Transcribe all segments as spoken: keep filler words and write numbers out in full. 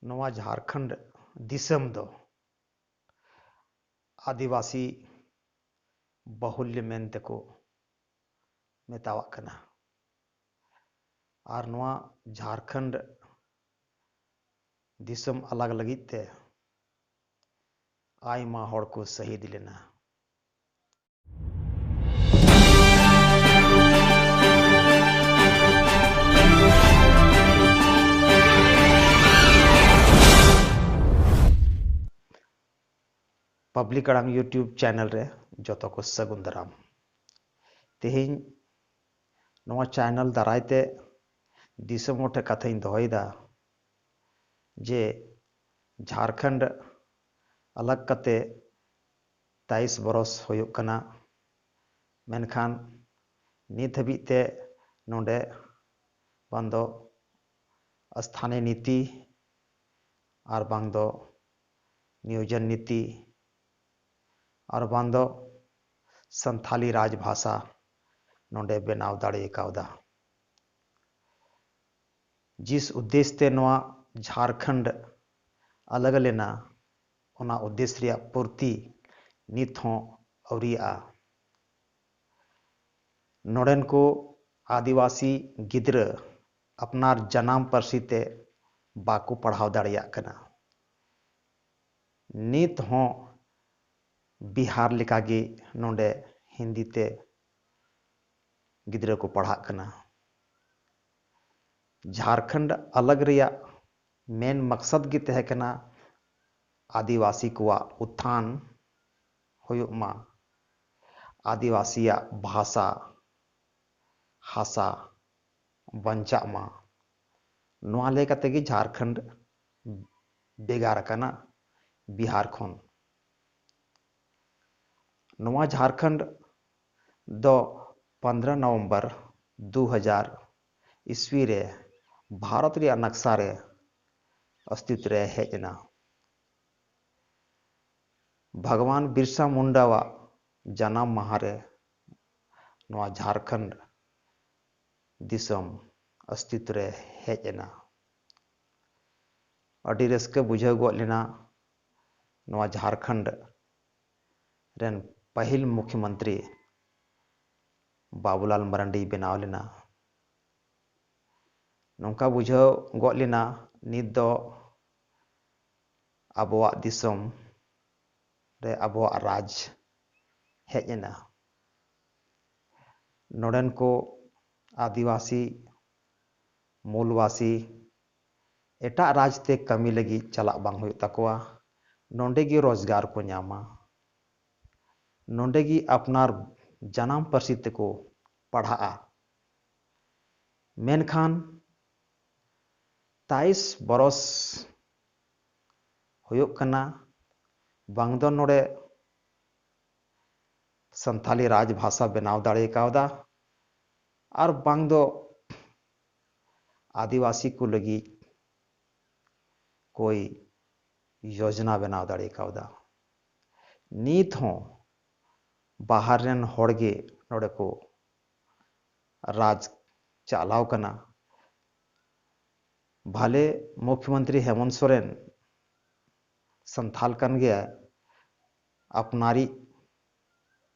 ᱱᱚᱣᱟ ᱡᱷᱟᱲᱠᱷᱚᱸᱰ ᱫᱤᱥᱚᱢ ᱫᱚ ᱟᱹᱫᱤᱵᱟᱹᱥᱤ ᱵᱟᱹᱦᱩᱞᱭᱚ ᱢᱮᱱᱛᱮᱠᱚ ᱢᱮᱛᱟᱣᱟᱜ ᱠᱟᱱᱟ᱾ ᱟᱨ ᱱᱚᱣᱟ ᱡᱷᱟᱲᱠᱷᱚᱸᱰ ᱫᱤᱥᱚᱢ ᱟᱞᱟᱜᱽ ᱞᱟᱹᱜᱤᱫ ᱛᱮ ᱟᱭᱢᱟ ᱦᱚᱲ ᱠᱚ ᱥᱟᱹᱦᱤᱫ ᱞᱮᱱᱟ᱾ ᱯᱟᱵᱽᱞᱤᱠ ᱟᱲᱟᱝ YouTube ᱪᱮᱱᱮᱞ ᱨᱮ ᱡᱚᱛᱚ ᱠᱚ ᱥᱟᱹᱜᱩᱱ ᱫᱟᱨᱟᱢ᱾ ᱛᱮᱦᱮᱧ ᱱᱚᱣᱟ ᱪᱮᱱᱮᱞ ᱫᱟᱨᱟᱭ ᱛᱮ ᱫᱤᱥᱚᱢ ᱦᱚᱲ ᱴᱷᱮᱱ ᱠᱟᱛᱷᱟᱧ ᱫᱚᱦᱚᱭᱮᱫᱟ ᱡᱮ ᱡᱷᱟᱲᱠᱷᱚᱸᱰ ᱟᱞᱟᱜᱽ ᱠᱟᱛᱮ ᱛᱮᱭᱤᱥ ᱵᱚᱨᱚᱥ ᱦᱩᱭᱩᱜ ᱠᱟᱱᱟ, ᱢᱮᱱᱠᱷᱟᱱ ᱱᱤᱛ ᱦᱟᱹᱵᱤᱡ ᱛᱮ ᱱᱚᱰᱮ ᱵᱟᱝ ᱫᱚ ᱥᱛᱷᱟᱱᱤᱭ ᱱᱤᱛᱤ ᱟᱨ ᱵᱟᱝ ᱫᱚ ᱱᱤᱭᱳᱡᱚᱱ ᱱᱤᱛᱤ ᱟᱨ ᱵᱟᱝ ᱫᱚ ᱥᱟᱱᱛᱷᱟᱞᱤ ᱨᱟᱡᱽ ᱵᱷᱟᱥᱟ ᱱᱚᱰᱮ ᱵᱮᱱᱟᱣ ᱫᱟᱲᱮ ᱠᱟᱣᱫᱟ᱾ ᱡᱤᱥ ᱩᱫᱽᱫᱮᱥ ᱛᱮ ᱱᱚᱣᱟ ᱡᱷᱟᱲᱠᱷᱚᱸᱰ ᱟᱞᱟᱜᱽ ᱞᱮᱱᱟ, ᱚᱱᱟ ᱩᱫᱽᱫᱮᱥ ᱨᱮᱭᱟᱜ ᱯᱩᱨᱛᱤ ᱱᱤᱛ ᱦᱚᱸ ᱟᱹᱣᱨᱤᱭᱟᱜᱼᱟ᱾ ᱱᱚᱰᱮᱱ ᱠᱚ ᱟᱹᱫᱤᱵᱟᱹᱥᱤ ᱜᱤᱫᱽᱨᱟᱹ ᱟᱯᱱᱟᱨ ᱡᱟᱱᱟᱢ ᱯᱟᱹᱨᱥᱤ ᱛᱮ ᱵᱟᱠᱚ ᱯᱟᱲᱦᱟᱣ ᱫᱟᱲᱮᱭᱟᱜ ᱠᱟᱱᱟ᱾ ᱱᱤᱛ ᱦᱚᱸ ᱵᱤᱦᱟᱨ ᱞᱮᱠᱟᱜᱮ ᱱᱚᱰᱮ ᱦᱤᱱᱫᱤ ᱛᱮ ᱜᱤᱫᱽᱨᱟᱹ ᱠᱚ ᱯᱟᱲᱦᱟᱜ ᱠᱟᱱᱟ᱾ ᱡᱷᱟᱲᱠᱷᱚᱸᱰ ᱟᱞᱟᱜᱽ ᱨᱮᱭᱟᱜ ᱢᱮᱱ ᱢᱟᱠᱥᱟᱫ ᱜᱮ ᱛᱟᱦᱮᱸ ᱠᱟᱱᱟ ᱟᱹᱫᱤᱵᱟᱹᱥᱤ ᱠᱚᱣᱟᱜ ᱩᱛᱛᱷᱟᱱ ᱦᱩᱭᱩᱜ ᱢᱟ, ᱟᱹᱫᱤᱵᱟᱹᱥᱤᱭᱟᱜ ᱵᱷᱟᱥᱟ, ᱦᱟᱥᱟ ᱵᱟᱧᱪᱟᱜ ᱢᱟ᱾ ᱱᱚᱣᱟ ᱞᱟᱹᱭ ᱠᱟᱛᱮ ᱜᱮ ᱡᱷᱟᱲᱠᱷᱚᱸᱰ ᱵᱷᱮᱜᱟᱨ ᱟᱠᱟᱱᱟ ᱵᱤᱦᱟᱨ ᱠᱷᱚᱱ᱾ ᱱᱚᱣᱟ ᱡᱷᱟᱲᱠᱷᱚᱸᱰ ᱫᱚ ᱯᱚᱱᱫᱽᱨᱚ ᱱᱚᱵᱷᱮᱢᱵᱚᱨ ᱫᱩ ᱦᱟᱡᱟᱨ ᱤᱥᱣᱤ ᱨᱮ ᱵᱷᱟᱨᱚᱛ ᱨᱮᱭᱟᱜ ᱱᱟᱠᱥᱟ ᱨᱮ ᱚᱥᱛᱤᱛ ᱨᱮ ᱦᱮᱡ ᱮᱱᱟ᱾ ᱵᱷᱟᱜᱽᱣᱟᱱ ᱵᱤᱨᱥᱟ ᱢᱩᱱᱰᱟᱣᱟᱜ ᱡᱟᱱᱟᱢ ᱢᱟᱦᱟ ᱨᱮ ᱱᱚᱣᱟ ᱡᱷᱟᱲᱠᱷᱚᱸᱰ ᱫᱤᱥᱚᱢ ᱚᱥᱛᱤᱛ ᱨᱮ ᱦᱮᱡ ᱮᱱᱟ᱾ ᱟᱹᱰᱤ ᱨᱟᱹᱥᱠᱟᱹ ᱵᱩᱡᱷᱟᱹᱣ ᱜᱚᱫ ᱞᱮᱱᱟ᱾ ᱱᱚᱣᱟ ᱡᱷᱟᱲᱠᱷᱚᱸᱰ ᱨᱮᱱ ᱯᱟᱹᱦᱤᱞ ᱢᱩᱠᱷᱭᱚᱢᱚᱱᱛᱨᱤ ᱵᱟᱵᱩᱞᱟᱞ ᱢᱟᱨᱟᱱᱰᱤᱭ ᱵᱮᱱᱟᱣ ᱞᱮᱱᱟ᱾ ᱱᱚᱝᱠᱟ ᱵᱩᱡᱷᱟᱹᱣ ᱜᱚᱫ ᱞᱮᱱᱟ, ᱱᱤᱛ ᱫᱚ ᱟᱵᱚᱣᱟᱜ ᱫᱤᱥᱚᱢ ᱨᱮ ᱟᱵᱚᱣᱟᱜ ᱨᱟᱡᱽ ᱦᱮᱡ ᱮᱱᱟ᱾ ᱱᱚᱰᱮᱱ ᱠᱚ ᱟᱹᱫᱤᱵᱟᱹᱥᱤ, ᱢᱩᱞᱵᱟᱹᱥᱤ ᱮᱴᱟᱜ ᱨᱟᱡᱽ ᱛᱮ ᱠᱟᱹᱢᱤ ᱞᱟᱹᱜᱤᱫ ᱪᱟᱞᱟᱜ ᱵᱟᱝ ᱦᱩᱭᱩᱜ ᱛᱟᱠᱚᱣᱟ᱾ ᱱᱚᱰᱮ ᱜᱮ ᱨᱳᱡᱽᱜᱟᱨ ᱠᱚ ᱧᱟᱢᱟ, ᱱᱚᱰᱮ ᱜᱮ ᱟᱯᱱᱟᱨ ᱡᱟᱱᱟᱢ ᱯᱟᱹᱨᱥᱤ ᱛᱮᱠᱚ ᱯᱟᱲᱦᱟᱜᱼᱟ᱾ ᱢᱮᱱᱠᱷᱟᱱ ᱛᱟᱭᱤᱥ ᱵᱚᱨᱚᱥ ᱦᱩᱭᱩᱜ ᱠᱟᱱᱟ, ᱵᱟᱝ ᱫᱚ ᱱᱚᱰᱮ ᱥᱟᱱᱛᱷᱟᱞᱤ ᱨᱟᱡᱽ ᱵᱷᱟᱥᱟ ᱵᱮᱱᱟᱣ ᱫᱟᱲᱮ ᱠᱟᱣᱫᱟ, ᱟᱨ ᱵᱟᱝ ᱫᱚ ᱟᱹᱫᱤᱵᱟᱹᱥᱤ ᱠᱚ ᱞᱟᱹᱜᱤᱫ ᱠᱳᱭ ᱭᱳᱡᱽᱱᱟ ᱵᱮᱱᱟᱣ ᱫᱟᱲᱮ ᱠᱟᱣᱫᱟ᱾ ᱱᱤᱛ ᱦᱚᱸ ᱵᱟᱦᱟᱨ ᱨᱮᱱ ᱦᱚᱲ ᱜᱮ ᱱᱚᱰᱮ ᱠᱚ ᱨᱟᱡᱽ ᱪᱟᱞᱟᱣ ᱠᱟᱱᱟ᱾ ᱵᱷᱟᱞᱮ ᱢᱩᱠᱷᱭᱚᱢᱚᱱᱛᱨᱤ ᱦᱮᱢᱚᱱᱛ ᱥᱚᱨᱮᱱ ᱥᱟᱱᱛᱷᱟᱞ ᱠᱟᱱ ᱜᱮᱭᱟᱭ, ᱟᱯᱱᱟᱨᱤᱡ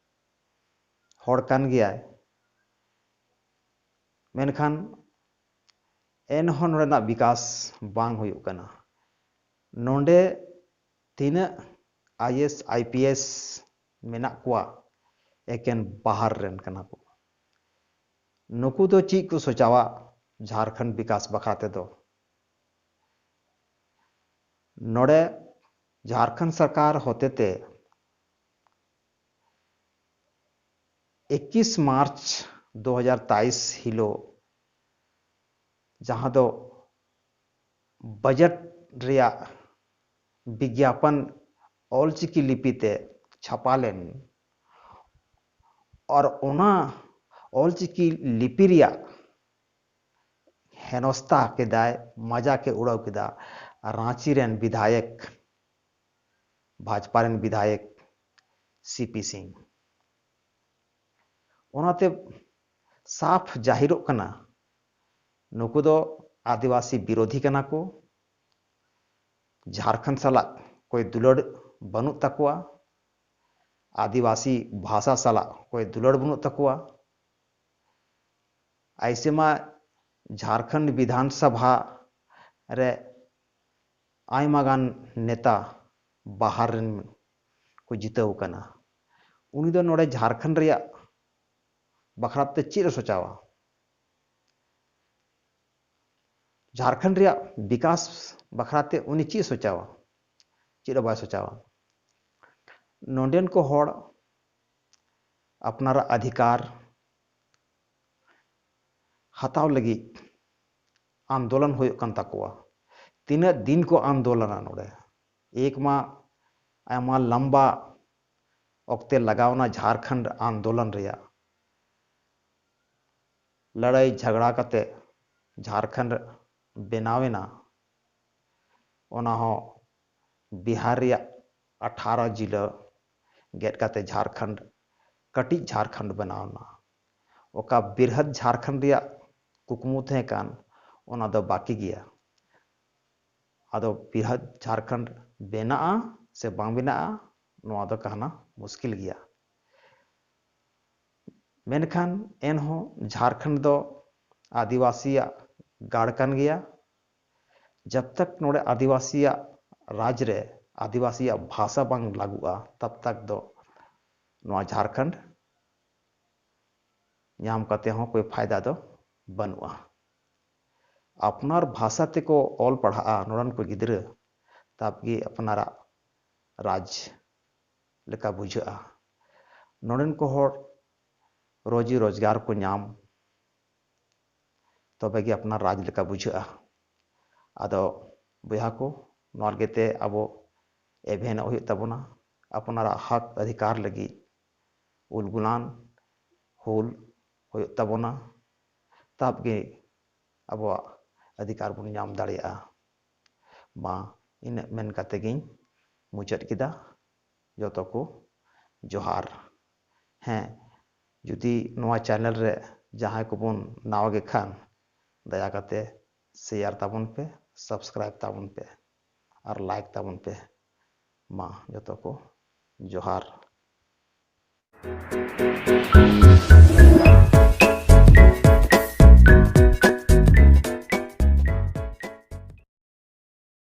ᱦᱚᱲ ᱠᱟᱱ ᱜᱮᱭᱟᱭ, ᱢᱮᱱᱠᱷᱟᱱ ᱮᱱᱦᱚᱸ ᱱᱚᱰᱮᱱᱟᱜ ᱵᱤᱠᱟᱥ ᱵᱟᱝ ᱦᱩᱭᱩᱜ ᱠᱟᱱᱟ᱾ ᱱᱚᱰᱮ ᱛᱤᱱᱟᱹᱜ I A S, I P S ᱢᱮᱱᱟᱜ ᱠᱚᱣᱟ, ᱮᱠᱮᱱ ᱵᱟᱦᱟᱨ ᱨᱮᱱ ᱠᱟᱱᱟ ᱠᱚ᱾ ᱱᱩᱠᱩ ᱫᱚ ᱪᱮᱫ ᱠᱚ ᱥᱚᱪᱟᱣᱟ ᱡᱷᱟᱲᱠᱷᱚᱸᱰ ᱵᱤᱠᱟᱥ ᱵᱟᱠᱷᱨᱟ ᱛᱮᱫᱚ? ᱱᱚᱰᱮ ᱡᱷᱟᱲᱠᱷᱚᱸᱰ ᱥᱚᱨᱠᱟᱨ ᱦᱚᱛᱮᱛᱮ ᱮᱠᱩᱥ ᱢᱟᱨᱪ ᱫᱩ ᱦᱟᱡᱟᱨ ᱛᱮᱭᱤᱥ ᱦᱤᱞᱳᱜ, ᱡᱟᱦᱟᱸ ᱫᱚ ᱵᱟᱡᱮᱴ ᱨᱮᱭᱟᱜ ᱵᱤᱜᱽᱜᱟᱯᱚᱱ ᱚᱞᱪᱤᱠᱤ ᱞᱤᱯᱤ ᱛᱮ ᱪᱷᱟᱯᱟ ᱞᱮᱱ, ᱟᱨ ᱚᱱᱟ ᱚᱞᱪᱤᱠᱤ ᱞᱤᱯᱤ ᱨᱮᱭᱟᱜ ᱦᱮᱱᱚᱥᱛᱟ ᱠᱮᱫᱟᱭ, ᱢᱟᱡᱟᱠ ᱮ ᱩᱲᱟᱹᱣ ᱠᱮᱫᱟ ᱨᱟᱸᱪᱤ ᱨᱮᱱ ᱵᱤᱫᱷᱟᱭᱚᱠ, ᱵᱷᱟᱡᱽᱯᱟ ᱨᱮᱱ ᱵᱤᱫᱷᱟᱭᱚᱠ ᱥᱤ ᱯᱤ ᱥᱤᱝ᱾ ᱚᱱᱟᱛᱮ ᱥᱟᱯᱷ ᱡᱟᱦᱤᱨᱚᱜ ᱠᱟᱱᱟ, ᱱᱩᱠᱩ ᱫᱚ ᱟᱹᱫᱤᱵᱟᱹᱥᱤ ᱵᱤᱨᱳᱫᱷᱤ ᱠᱟᱱᱟ ᱠᱚ᱾ ᱡᱷᱟᱲᱠᱷᱚᱸᱰ ᱥᱟᱞᱟᱜ ᱠᱚᱭ ᱫᱩᱞᱟᱹᱲ ᱵᱟᱹᱱᱩᱜ ᱛᱟᱠᱚᱣᱟ, ᱟᱹᱫᱤᱵᱟᱹᱥᱤ ᱵᱷᱟᱥᱟ ᱥᱟᱞᱟᱜ ᱠᱚᱭ ᱫᱩᱞᱟᱹᱲ ᱵᱟᱹᱱᱩᱜ ᱛᱟᱠᱚᱣᱟ᱾ ᱟᱭᱥᱮ ᱢᱟ ᱡᱷᱟᱲᱠᱷᱚᱸᱰ ᱵᱤᱫᱷᱟᱱ ᱥᱚᱵᱷᱟ ᱨᱮ ᱟᱭᱢᱟ ᱜᱟᱱ ᱱᱮᱛᱟ ᱵᱟᱦᱟᱨ ᱨᱮᱱ ᱠᱚ ᱡᱤᱛᱟᱹᱣ ᱠᱟᱱᱟ᱾ ᱩᱱᱤ ᱫᱚ ᱱᱚᱰᱮ ᱡᱷᱟᱲᱠᱷᱚᱸᱰ ᱨᱮᱭᱟᱜ ᱵᱟᱠᱷᱨᱟ ᱛᱮ ᱪᱮᱫ ᱮ ᱥᱚᱪᱟᱣᱟ? ᱡᱷᱟᱲᱠᱷᱚᱸᱰ ᱨᱮᱭᱟᱜ ᱵᱤᱠᱟᱥ ᱵᱟᱠᱷᱨᱟ ᱛᱮ ᱩᱱᱤ ᱪᱮᱫ ᱮ ᱥᱚᱪᱟᱣᱟ? ᱪᱮᱫ ᱦᱚᱸ ᱵᱟᱭ ᱥᱚᱪᱟᱣᱟ᱾ ᱱᱚᱰᱮᱱ ᱠᱚ ᱦᱚᱲ ᱟᱯᱱᱟᱨᱟᱜ ᱚᱫᱷᱤᱠᱟᱨ ᱦᱟᱛᱟᱣ ᱞᱟᱹᱜᱤᱫ ᱟᱱᱫᱳᱞᱚᱱ ᱦᱩᱭᱩᱜ ᱠᱟᱱ ᱛᱟᱠᱚᱣᱟ᱾ ᱛᱤᱱᱟᱹᱜ ᱫᱤᱱ ᱠᱚ ᱟᱱᱫᱳᱞᱚᱱᱟ ᱱᱚᱰᱮ? ᱮᱠ ᱢᱟ ᱟᱭᱢᱟ ᱞᱟᱢᱵᱟ ᱚᱠᱛᱮ ᱞᱟᱜᱟᱣᱱᱟ ᱡᱷᱟᱲᱠᱷᱚᱸᱰ ᱟᱱᱫᱳᱞᱚᱱ ᱨᱮᱭᱟᱜ᱾ ᱞᱟᱹᱲᱟᱹᱭ ᱡᱷᱟᱜᱽᱲᱟ ᱠᱟᱛᱮ ᱡᱷᱟᱲᱠᱷᱚᱸᱰ ᱵᱮᱱᱟᱣ ᱮᱱᱟ᱾ ᱚᱱᱟ ᱦᱚᱸ ᱵᱤᱦᱟᱨ ᱨᱮᱭᱟᱜ ᱟᱴᱷᱟᱨᱚ ᱡᱤᱞᱟᱹ ᱜᱮᱫ ᱠᱟᱛᱮ ᱡᱷᱟᱲᱠᱷᱚᱸᱰ, ᱠᱟᱹᱴᱤᱡ ᱡᱷᱟᱲᱠᱷᱚᱸᱰ ᱵᱮᱱᱟᱣ ᱮᱱᱟ᱾ ᱚᱠᱟ ᱵᱨᱤᱦᱚᱫ ᱡᱷᱟᱲᱠᱷᱚᱸᱰ ᱨᱮᱭᱟᱜ ᱠᱩᱠᱢᱩ ᱛᱟᱦᱮᱸ ᱠᱟᱱ, ᱚᱱᱟ ᱫᱚ ᱵᱟᱹᱠᱤ ᱜᱮᱭᱟ᱾ ᱟᱫᱚ ᱵᱨᱤᱦᱚᱫ ᱡᱷᱟᱲᱠᱷᱚᱸᱰ ᱵᱮᱱᱟᱜᱼᱟ ᱥᱮ ᱵᱟᱝ ᱵᱮᱱᱟᱜᱼᱟ, ᱱᱚᱣᱟ ᱫᱚ ᱠᱟᱦᱱᱟ ᱢᱩᱥᱠᱤᱞ ᱜᱮᱭᱟ᱾ ᱢᱮᱱᱠᱷᱟᱱ ᱮᱱᱦᱚᱸ ᱡᱷᱟᱲᱠᱷᱚᱸᱰ ᱫᱚ ᱟᱹᱫᱤᱵᱟᱹᱥᱤᱭᱟᱜ ᱜᱟᱲ ᱠᱟᱱ ᱜᱮᱭᱟ᱾ ᱡᱟᱵ ᱛᱟᱠ ᱱᱚᱰᱮ ᱟᱹᱫᱤᱵᱟᱹᱥᱤᱭᱟᱜ ᱨᱟᱡᱽ ᱨᱮ ᱟᱹᱫᱤᱵᱟᱹᱥᱤᱭᱟᱜ ᱵᱷᱟᱥᱟ ᱵᱟᱝ ᱞᱟᱹᱜᱩᱜᱼᱟ, ᱛᱟᱵ ᱛᱟᱠ ᱫᱚ ᱱᱚᱣᱟ ᱡᱷᱟᱲᱠᱷᱚᱸᱰ ᱧᱟᱢ ᱠᱟᱛᱮ ᱦᱚᱸ ᱠᱳᱭ ᱯᱷᱟᱭᱫᱟ ᱫᱚ ᱵᱟᱹᱱᱩᱜᱼᱟ᱾ ᱟᱯᱱᱟᱨ ᱵᱷᱟᱥᱟ ᱛᱮᱠᱚ ᱚᱞ ᱯᱟᱲᱦᱟᱜᱼᱟ ᱱᱚᱰᱮᱱ ᱠᱚ ᱜᱤᱫᱽᱨᱟᱹ, ᱛᱟᱵ ᱜᱮ ᱟᱯᱱᱟᱨᱟᱜ ᱨᱟᱡᱽ ᱞᱮᱠᱟ ᱵᱩᱡᱷᱟᱹᱜᱼᱟ᱾ ᱱᱚᱰᱮᱱ ᱠᱚ ᱦᱚᱲ ᱨᱳᱡᱤ ᱨᱳᱡᱽᱜᱟᱨ ᱠᱚ ᱧᱟᱢ, ᱛᱚᱵᱮ ᱜᱮ ᱟᱯᱱᱟᱨ ᱨᱟᱡᱽ ᱞᱮᱠᱟ ᱵᱩᱡᱷᱟᱹᱜᱼᱟ᱾ ᱟᱫᱚ ᱵᱚᱭᱦᱟ ᱠᱚ, ᱱᱚᱣᱟ ᱞᱟᱹᱜᱤᱫ ᱛᱮ ᱟᱵᱚ ᱮᱵᱷᱮᱱᱚᱜ ᱦᱩᱭᱩᱜ ᱛᱟᱵᱚᱱᱟ᱾ ᱟᱯᱱᱟᱨᱟᱜ ᱦᱚᱠ ᱚᱫᱷᱤᱠᱟᱨ ᱞᱟᱹᱜᱤᱫ ᱩᱞᱜᱩᱞᱟᱱ ᱦᱩᱞ ᱦᱩᱭᱩᱜ ᱛᱟᱵᱚᱱᱟ᱾ ᱛᱟᱵ ᱜᱮ ᱟᱵᱚᱣᱟᱜ ᱚᱫᱷᱤᱠᱟᱨ ᱵᱚᱱ ᱧᱟᱢ ᱫᱟᱲᱮᱭᱟᱜᱼᱟ᱾ ᱢᱟ, ᱤᱱᱟᱹᱜ ᱢᱮᱱ ᱠᱟᱛᱮ ᱜᱤᱧ ᱢᱩᱪᱟᱹᱫ ᱠᱮᱫᱟ᱾ ᱡᱚᱛᱚ ᱠᱚ ᱡᱚᱦᱟᱨ᱾ ᱦᱮᱸ, ᱡᱩᱫᱤ ᱱᱚᱣᱟ ᱪᱮᱱᱮᱞ ᱨᱮ ᱡᱟᱦᱟᱸᱭ ᱠᱚᱵᱚᱱ ᱱᱟᱣᱟ ᱜᱮ ᱠᱷᱟᱱ, ᱫᱟᱭᱟ ᱠᱟᱛᱮ ᱥᱮᱭᱟᱨ ᱛᱟᱵᱚᱱ ᱯᱮ, ᱥᱟᱵᱥᱠᱨᱟᱭᱤᱵ ᱛᱟᱵᱚᱱ ᱯᱮ᱾ ᱟᱨ ᱞᱟᱭᱤᱠ ᱛᱟᱵᱚᱱ ᱯᱮ᱾ ᱢᱟ ᱡᱚᱛᱚ ᱠᱚ ᱡᱚᱦᱟᱨ᱾